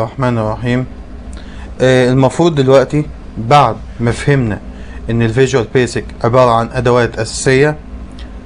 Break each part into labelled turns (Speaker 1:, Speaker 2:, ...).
Speaker 1: الرحمن الرحيم. المفروض دلوقتي بعد ما فهمنا ان ال Visual Basic عبارة عن ادوات اساسية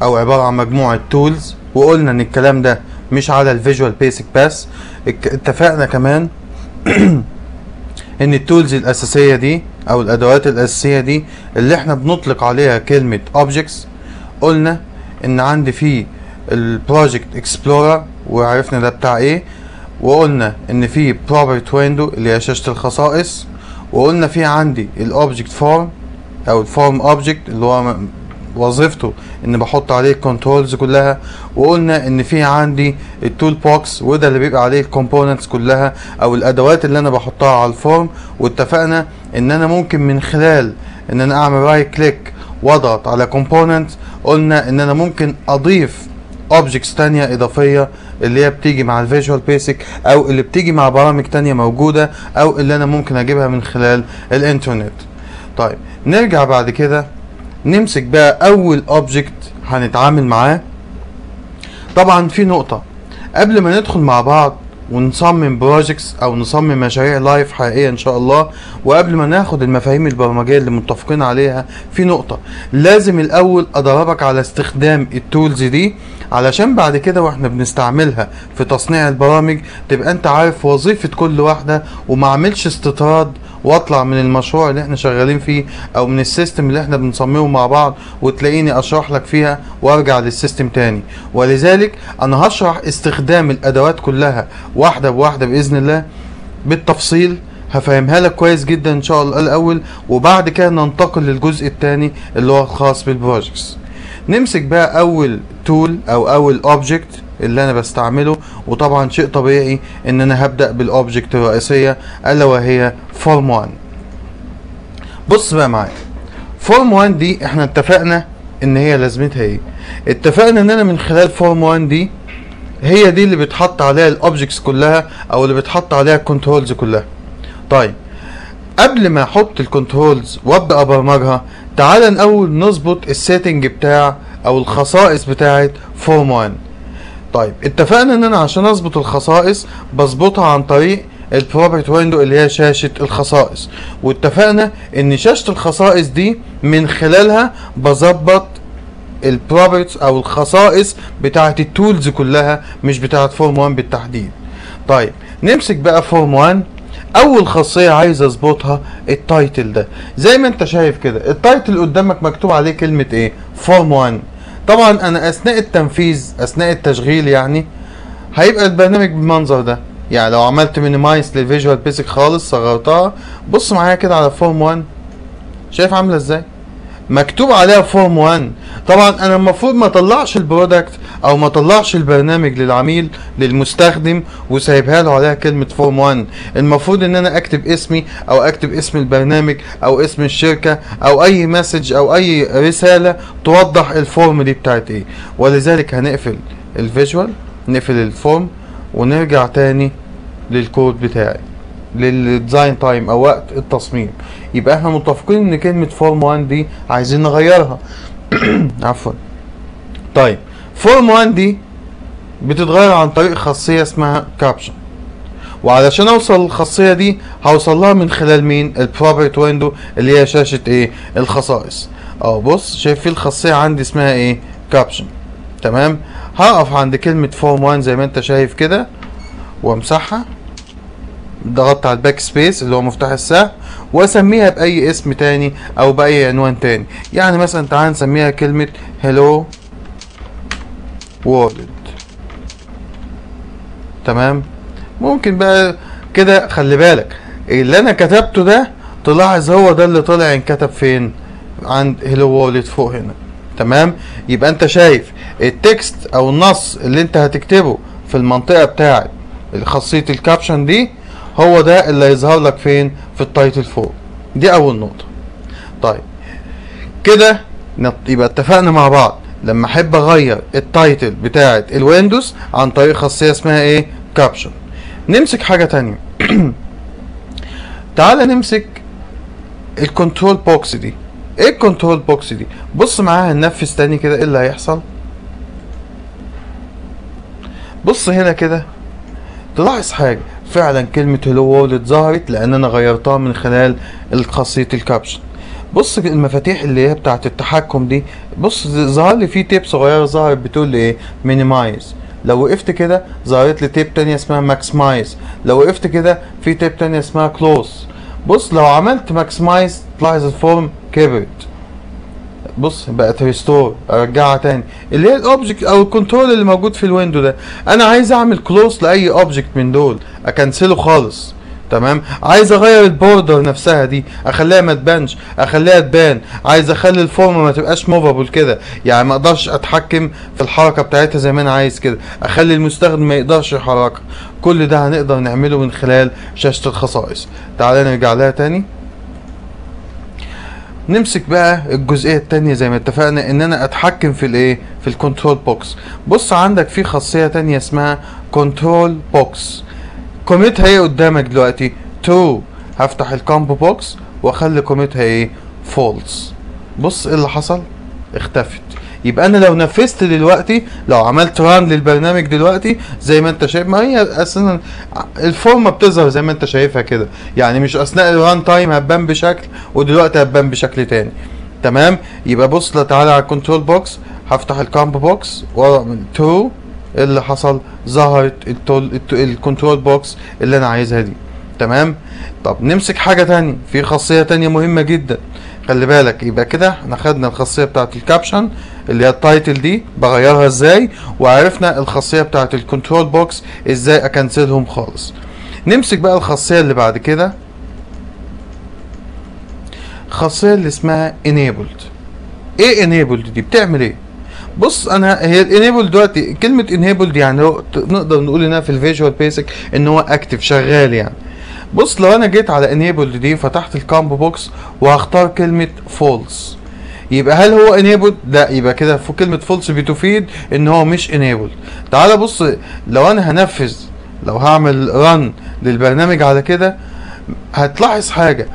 Speaker 1: او عبارة عن مجموعة tools، وقلنا ان الكلام ده مش على ال Visual Basic بس، اتفقنا كمان ان ال tools الاساسية دي او الادوات الاساسية دي اللي احنا بنطلق عليها كلمة objects. قلنا ان عندي فيه ال Project Explorer وعرفنا ده بتاع ايه، وقلنا ان في property window اللي هي شاشة الخصائص، وقلنا في عندي ال object form او ال form object اللي هو وظيفته ان بحط عليه ال controls كلها، وقلنا ان في عندي ال toolbox وده اللي بيبقى عليه ال components كلها او الادوات اللي انا بحطها على ال form. واتفقنا ان انا ممكن من خلال ان انا اعمل right click واضغط على component، قلنا ان انا ممكن اضيف objects تانية اضافية اللي هي بتيجي مع ال Visual Basic او اللي بتيجي مع برامج تانية موجودة او اللي انا ممكن اجيبها من خلال الانترنت. طيب نرجع بعد كده نمسك بقى اول object هنتعامل معاه. طبعا في نقطة قبل ما ندخل مع بعض ونصمم projects او نصمم مشاريع live حقيقية ان شاء الله، وقبل ما ناخد المفاهيم البرمجية اللي متفقين عليها، في نقطة لازم الاول ادربك على استخدام ال tools دي علشان بعد كده واحنا بنستعملها في تصنيع البرامج تبقى انت عارف وظيفة كل واحدة، وما اعملش استطراد واطلع من المشروع اللي احنا شغالين فيه او من ال system اللي احنا بنصممه مع بعض وتلاقيني اشرح لك فيها وارجع لل system تاني. ولذلك انا هشرح استخدام الادوات كلها واحدة بواحدة باذن الله بالتفصيل، هفهمها لك كويس جدا ان شاء الله الاول، وبعد كده ننتقل للجزء الثاني اللي هو الخاص بال projects. نمسك بقى اول tool او اول object اللي انا بستعمله، وطبعا شيء طبيعي ان انا هبدأ بال object الرئيسية الا وهي form 1. بص بقى معايا، form 1 دي احنا اتفقنا ان هي لازمتها ايه؟ اتفقنا ان انا من خلال form 1 دي هي دي اللي بتحط عليها ال objects كلها او اللي بتحط عليها ال controls كلها. طيب قبل ما احط ال controls وابدا ابرمجها، تعالى الاول نظبط ال setting بتاع او الخصائص بتاعه form 1. طيب اتفقنا ان انا عشان اظبط الخصائص بظبطها عن طريق ال property window اللي هي شاشة الخصائص، واتفقنا ان شاشة الخصائص دي من خلالها بظبط ال properties او الخصائص بتاعه ال tools كلها مش بتاعه form 1 بالتحديد. طيب نمسك بقى form 1. اول خاصية عايز اظبطها ال title ده، زي ما انت شايف كده ال title قدامك مكتوب عليه كلمة ايه؟ form 1. طبعا انا اثناء التنفيذ اثناء التشغيل يعني هيبقى البرنامج بالمنظر ده، يعني لو عملت minimize لل Visual Basic خالص صغرتها، بص معايا كده على form 1، شايف عامله ازاي؟ مكتوب عليها form 1. طبعا انا المفروض ما اطلعش ال product او ما اطلعش البرنامج للعميل للمستخدم وسايبها له عليها كلمة form 1، المفروض ان انا اكتب اسمي او اكتب اسم البرنامج او اسم الشركة او اي message او اي رسالة توضح ال form دي بتاعت ايه. ولذلك هنقفل ال Visual، نقفل ال form ونرجع تاني للكود بتاعي لل design time او وقت التصميم. يبقى احنا متفقين ان كلمة form 1 دي عايزين نغيرها. عفوا. طيب form 1 دي بتتغير عن طريق خاصية اسمها caption، وعلشان اوصل للخاصية دي هوصل لها من خلال مين؟ ال property window اللي هي شاشة ايه؟ الخصائص. بص شايف في الخاصية عندي اسمها ايه؟ caption. تمام، هقف عند كلمة form 1 زي ما انت شايف كده وامسحها، ضغطت على ال backspace اللي هو مفتاح السهم، واسميها باي اسم تاني او باي عنوان تاني. يعني مثلا تعال نسميها كلمة hello world. تمام، ممكن بقى كده خلي بالك اللي انا كتبته ده تلاحظ هو ده اللي طلع انكتب فين؟ عند hello world فوق هنا. تمام، يبقى انت شايف ال text او النص اللي انت هتكتبه في المنطقة بتاعت خاصية ال caption دي هو ده اللي هيظهر لك فين؟ في ال title فوق. دي اول نقطة. طيب كده يبقى اتفقنا مع بعض لما احب اغير ال title بتاعت ال Windows عن طريق خاصية اسمها ايه؟ caption. نمسك حاجة تانية. تعالى نمسك ال control box دي. ايه ال control box دي؟ بص معاها هننفذ تاني كده ايه اللي هيحصل. بص هنا كده تلاحظ حاجة، فعلا كلمة hello world ظهرت لان انا غيرتها من خلال خاصية ال caption. بص المفاتيح اللي هي بتاعت التحكم دي، بص ظهر لي في tab صغيرة ظهرت بتقول لي ايه؟ minimize. لو وقفت كده ظهرت لي tab تانية اسمها maximize. لو وقفت كده في tab تانية اسمها close. بص لو عملت maximize تلاحظ ال form كبرت. بص بقت restore، ارجعها تاني اللي هي ال object او ال control اللي موجود في ال window ده. انا عايز اعمل close لاي object من دول، اكنسله خالص. تمام. عايز اغير ال border نفسها دي، اخليها ما تبانش، اخليها تبان. عايز اخلي ال form ما تبقاش movable كده، يعني ما اقدرش اتحكم في الحركة بتاعتها زي ما انا عايز كده، اخلي المستخدم ما يقدرش يحركها. كل ده هنقدر نعمله من خلال شاشة الخصائص. تعالى نرجع لها تاني. نمسك بقى الجزئية التانية زي ما اتفقنا ان انا اتحكم في الايه؟ في ال control box. بص عندك في خاصية تانية اسمها control box، قيمتها ايه قدامك دلوقتي؟ true. هفتح ال combo box واخلي قيمتها ايه؟ false. بص ايه اللي حصل؟ اختفت. يبقى انا لو نفذت دلوقتي، لو عملت run للبرنامج دلوقتي زي ما انت شايف، ما هي اصلا الفورمة بتظهر زي ما انت شايفها كده، يعني مش اثناء ال run time هتبان بشكل ودلوقتي هتبان بشكل تاني. تمام. يبقى بص تعالى على ال control box، هفتح ال combo box واعمل true. اللي حصل؟ ظهرت ال control box اللي انا عايزها دي. تمام. طب نمسك حاجة تانية، في خاصية تانية مهمة جدا خلي بالك. يبقى كده احنا خدنا الخاصية بتاعت ال caption اللي هي ال title دي بغيرها ازاي، وعرفنا الخاصية بتاعت ال control box ازاي اكنسلهم خالص. نمسك بقى الخاصية اللي بعد كده، الخاصية اللي اسمها enabled. ايه enabled دي؟ بتعمل ايه؟ بص انا هي ال enable دلوقتي، كلمة enabled يعني نقدر نقول انها في ال Visual Basic ان هو active شغال يعني. بص لو انا جيت على enabled دي، فتحت ال combo box وهختار كلمة false، يبقى هل هو enabled؟ لا، يبقى كده في كلمة false بتفيد ان هو مش enabled. تعال بص لو انا هنفذ، لو هعمل run للبرنامج على كده، هتلاحظ حاجة،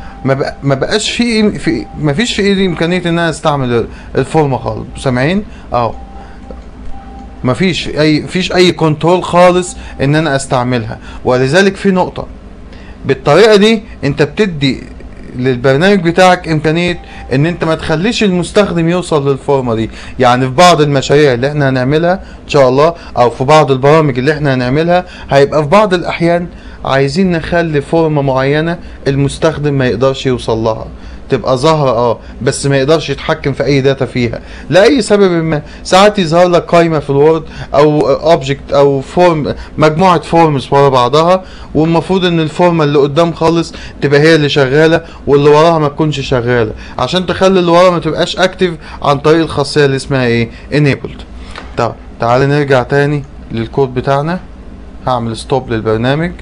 Speaker 1: ما بقاش في ما فيش في ايدي امكانية ان انا استعمل الفورمة خالص. سامعين؟ اهو ما فيش اي control خالص ان انا استعملها. ولذلك في نقطة بالطريقة دي انت بتدي للبرنامج بتاعك امكانية ان انت ما تخليش المستخدم يوصل للفورمه دي. يعني في بعض المشاريع اللي احنا هنعملها ان شاء الله، او في بعض البرامج اللي احنا هنعملها، هيبقى في بعض الاحيان عايزين نخلي فورمه معينة المستخدم ما يقدرش يوصل لها، تبقى ظاهره بس ما يقدرش يتحكم في اي data فيها لاي سبب ما. ساعات يظهر لك قائمة في ال Word او object او form، مجموعة forms ورا بعضها، والمفروض ان الفورمة اللي قدام خالص تبقى هي اللي شغالة واللي وراها ما تكونش شغالة، عشان تخلي اللي وراها ما تبقاش active عن طريق الخاصية اللي اسمها ايه؟ enabled. طب تعالى نرجع تاني للكود بتاعنا. هعمل stop للبرنامج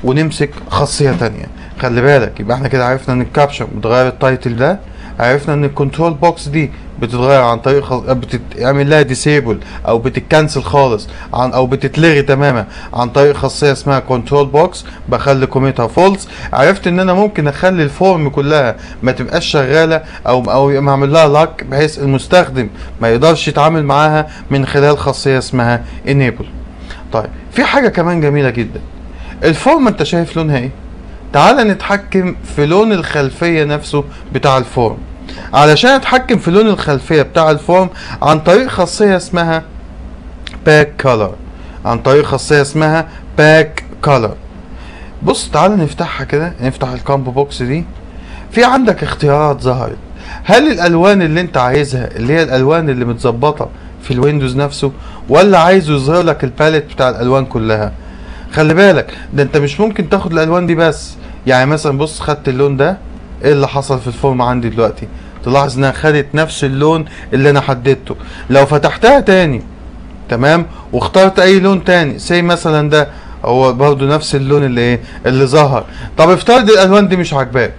Speaker 1: ونمسك خاصية تانية. خلي بالك يبقى احنا كده عرفنا ان ال caption بتغير ال title ده، عرفنا ان ال control box دي بتتغير عن طريق بتتعمل لها disable او بتتكنسل خالص عن او بتتلغي تماما عن طريق خاصية اسمها control box، بخلي قيمتها false. عرفت ان انا ممكن اخلي ال form كلها ما تبقاش شغالة او اعمل لها lock بحيث المستخدم ما يقدرش يتعامل معاها من خلال خاصية اسمها enable. طيب في حاجة كمان جميلة جدا، ال form انت شايف لونها ايه؟ تعال نتحكم في لون الخلفية نفسه بتاع ال form. علشان اتحكم في لون الخلفية بتاع ال form عن طريق خاصية اسمها back color، عن طريق خاصية اسمها back color. بص تعال نفتحها كده، نفتح ال combo box دي. في عندك اختيارات ظهرت، هل الالوان اللي انت عايزها اللي هي الالوان اللي متظبطة في ال Windows نفسه، ولا عايزه يظهر لك ال palette بتاع الالوان كلها؟ خلي بالك ده انت مش ممكن تاخد الالوان دي بس. يعني مثلا بص خدت اللون ده، ايه اللي حصل في ال form عندي دلوقتي؟ تلاحظ انها خدت نفس اللون اللي انا حددته. لو فتحتها تاني تمام واخترت اي لون تاني، سي مثلا ده هو برضو نفس اللون اللي ايه اللي ظهر. طب افترض الالوان دي مش عاجباك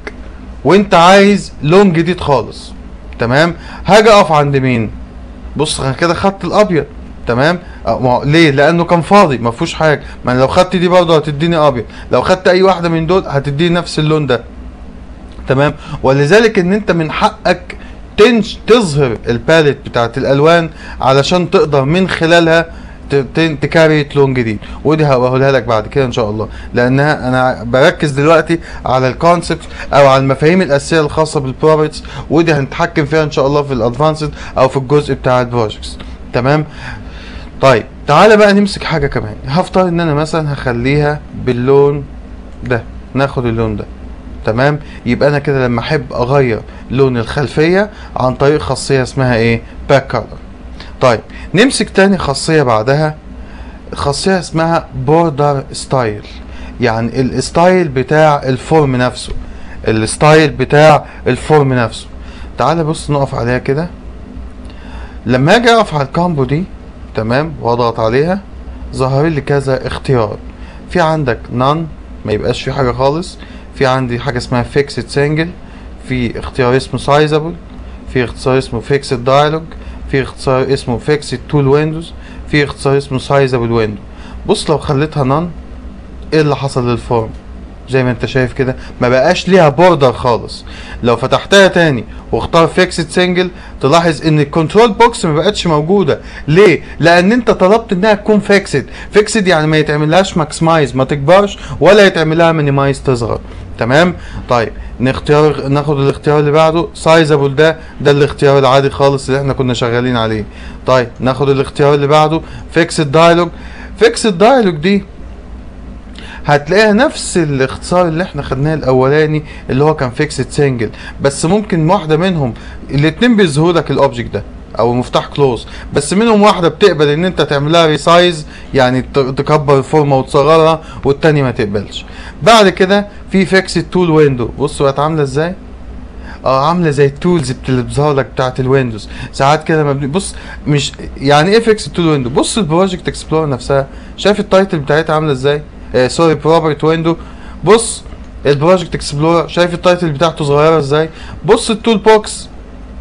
Speaker 1: وانت عايز لون جديد خالص، تمام؟ هاجي اقف عند مين؟ بص انا كده خدت الابيض، تمام؟ ليه؟ لانه كان فاضي ما فيهوش حاجة. ما انا لو خدت دي برضه هتديني ابيض، لو خدت اي واحدة من دول هتديني نفس اللون ده، تمام؟ ولذلك ان انت من حقك تظهر ال palette بتاعت الالوان علشان تقدر من خلالها ت create لون جديد، ودي هقولها لك بعد كده ان شاء الله، لانها انا بركز دلوقتي على ال concept او على المفاهيم الاساسية الخاصة بال properties، ودي هنتحكم فيها ان شاء الله في ال advanced او في الجزء بتاع ال projects. تمام. طيب تعالى بقى نمسك حاجة كمان. هفترض ان انا مثلا هخليها باللون ده، ناخد اللون ده. تمام. يبقى انا كده لما احب اغير لون الخلفية عن طريق خاصية اسمها ايه؟ back color. طيب نمسك تاني خاصية بعدها، خاصية اسمها border style، يعني ال style بتاع ال form نفسه، ال style بتاع ال form نفسه. تعالى بص نقف عليها كده. لما اجي اقف على ال combo دي، تمام، واضغط عليها، ظهر لي كذا اختيار. في عندك none، ما يبقاش في حاجة خالص. في عندي حاجة اسمها fixed single، في اختيار اسمه sizable، في اختيار اسمه fixed dialog، في اختصار اسمه fixed tool windows، في اختصار اسمه sizable window. بص لو خليتها none، ايه اللي حصل لل form؟ زي ما انت شايف كده ما بقاش ليها border خالص. لو فتحتها تاني واختار fixed single، تلاحظ ان ال control box ما بقتش موجودة. ليه؟ لان انت طلبت انها تكون fixed. fixed يعني ما يتعملهاش maximize، ما تكبرش، ولا يتعملها minimize تصغر. تمام. طيب نختار، ناخد الاختيار اللي بعده sizable، ده الاختيار العادي خالص اللي احنا كنا شغالين عليه. طيب ناخد الاختيار اللي بعده fixed dialog. fixed dialog دي هتلاقيها نفس الاختصار اللي احنا خدناه الاولاني اللي هو كان fixed single، بس ممكن واحدة منهم، الاتنين بيظهروا لك ال object ده او مفتاح close، بس منهم واحدة بتقبل ان انت تعملها resize، يعني تكبر الفورمة وتصغرها، والتانية ما تقبلش. بعد كده في fixed tool window. بصوا بقت عامله ازاي؟ عامله زي ال tools اللي بتظهر لك بتاعت ال Windows ساعات كده. ما بص، مش يعني ايه fixed tool window؟ بص ال project explorer نفسها، شايف ال title بتاعتها عامله ازاي؟ Sorry، property window. بص ال project explorer، شايف ال title بتاعته صغيرة ازاي؟ بص ال toolbox،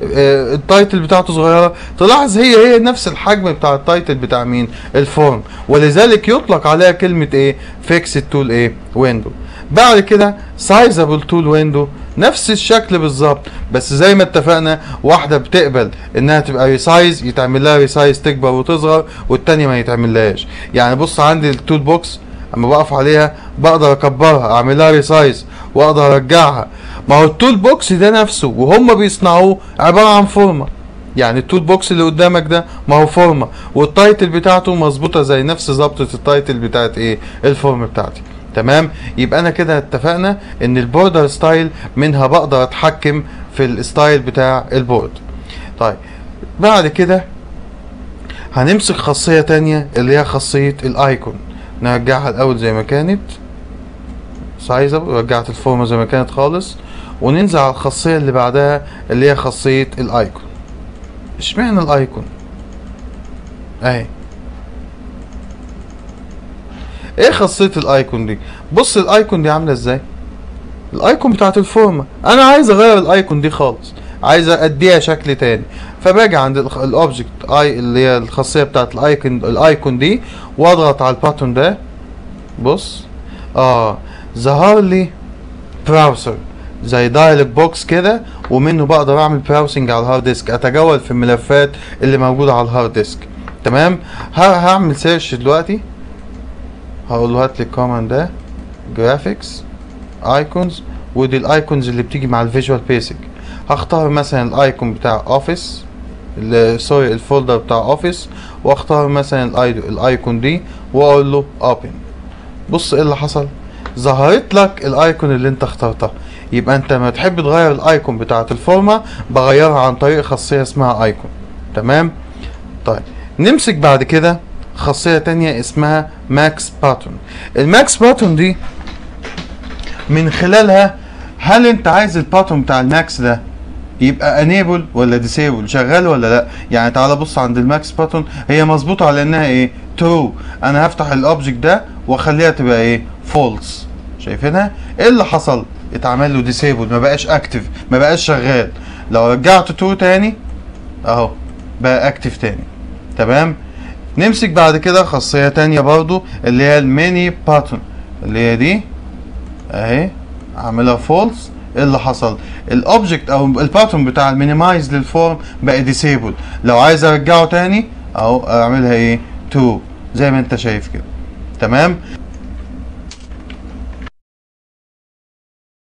Speaker 1: ال title بتاعته صغيرة. تلاحظ هي هي نفس الحجم بتاع ال title بتاع مين؟ ال form، ولذلك يطلق عليها كلمة ايه؟ fixed tool ايه؟ window. بعد كده sizable tool window، نفس الشكل بالظبط، بس زي ما اتفقنا واحدة بتقبل انها تبقى resize، يتعمل لها resize تكبر وتصغر، والتانية ما يتعملهاش. يعني بص عندي ال toolbox اما بقف عليها بقدر اكبرها، اعمل لها resize، واقدر ارجعها. ما هو ال toolbox ده نفسه وهم بيصنعوه عبارة عن فورمه، يعني ال toolbox اللي قدامك ده ما هو فورمه، وال title بتاعته مظبوطة زي نفس ظبطه ال title بتاعت ايه؟ ال form بتاعتي. تمام. يبقى انا كده اتفقنا ان ال border style منها بقدر اتحكم في ال style بتاع ال border. طيب بعد كده هنمسك خاصية تانية اللي هي خاصية ال icon. نرجعها الاول زي ما كانت sizable، رجعت الفورمة زي ما كانت خالص، وننزل على الخاصية اللي بعدها اللي هي خاصية ال icon. اشمعنى ال icon؟ اهي ايه خاصية ال icon دي؟ بص ال icon دي عاملة ازاي؟ ال icon بتاعت الفورمة، انا عايز اغير ال icon دي خالص، عايز اديها شكل تاني، فباجي عند ال object اي اللي هي الخاصية بتاعت ال icon، ال icon دي، واضغط على ال button ده. بص ظهر لي browser زي dialog box كده، ومنه بقدر اعمل browsing على ال hard disk، اتجول في الملفات اللي موجودة على ال hard disk. تمام. هعمل search دلوقتي، هقول له هات لي ال command ده graphics icons، ودي ال icons اللي بتيجي مع ال Visual Basic. هختار مثلا ال icon بتاع Office، sorry ال folder بتاع Office، واختار مثلا ال icon دي واقول له open. بص ايه اللي حصل، ظهرت لك ال icon اللي انت اخترتها. يبقى انت لما تحب تغير ال icon بتاعت الفورمة بغيرها عن طريق خاصية اسمها icon. تمام. طيب نمسك بعد كده خاصية تانية اسمها max button. ال max button دي من خلالها هل انت عايز ال button بتاع ال max ده يبقى enable ولا disable، شغال ولا لا. يعني تعالى بص عند ال max button، هي مظبوطة على انها ايه؟ true. انا هفتح ال object ده واخليها تبقى ايه؟ false. شايفينها؟ ايه اللي حصل؟ اتعمل له disable، ما بقاش active، ما بقاش شغال. لو رجعته true تاني اهو بقى active تاني. تمام. نمسك بعد كده خاصية تانية برضو اللي هي ال mini button، اللي هي دي اهي، اعملها false. ايه اللي حصل؟ ال object او ال button بتاع ال minimize لل form بقى disable. لو عايز ارجعه تاني اهو اعملها ايه؟ true. زي ما انت شايف كده. تمام.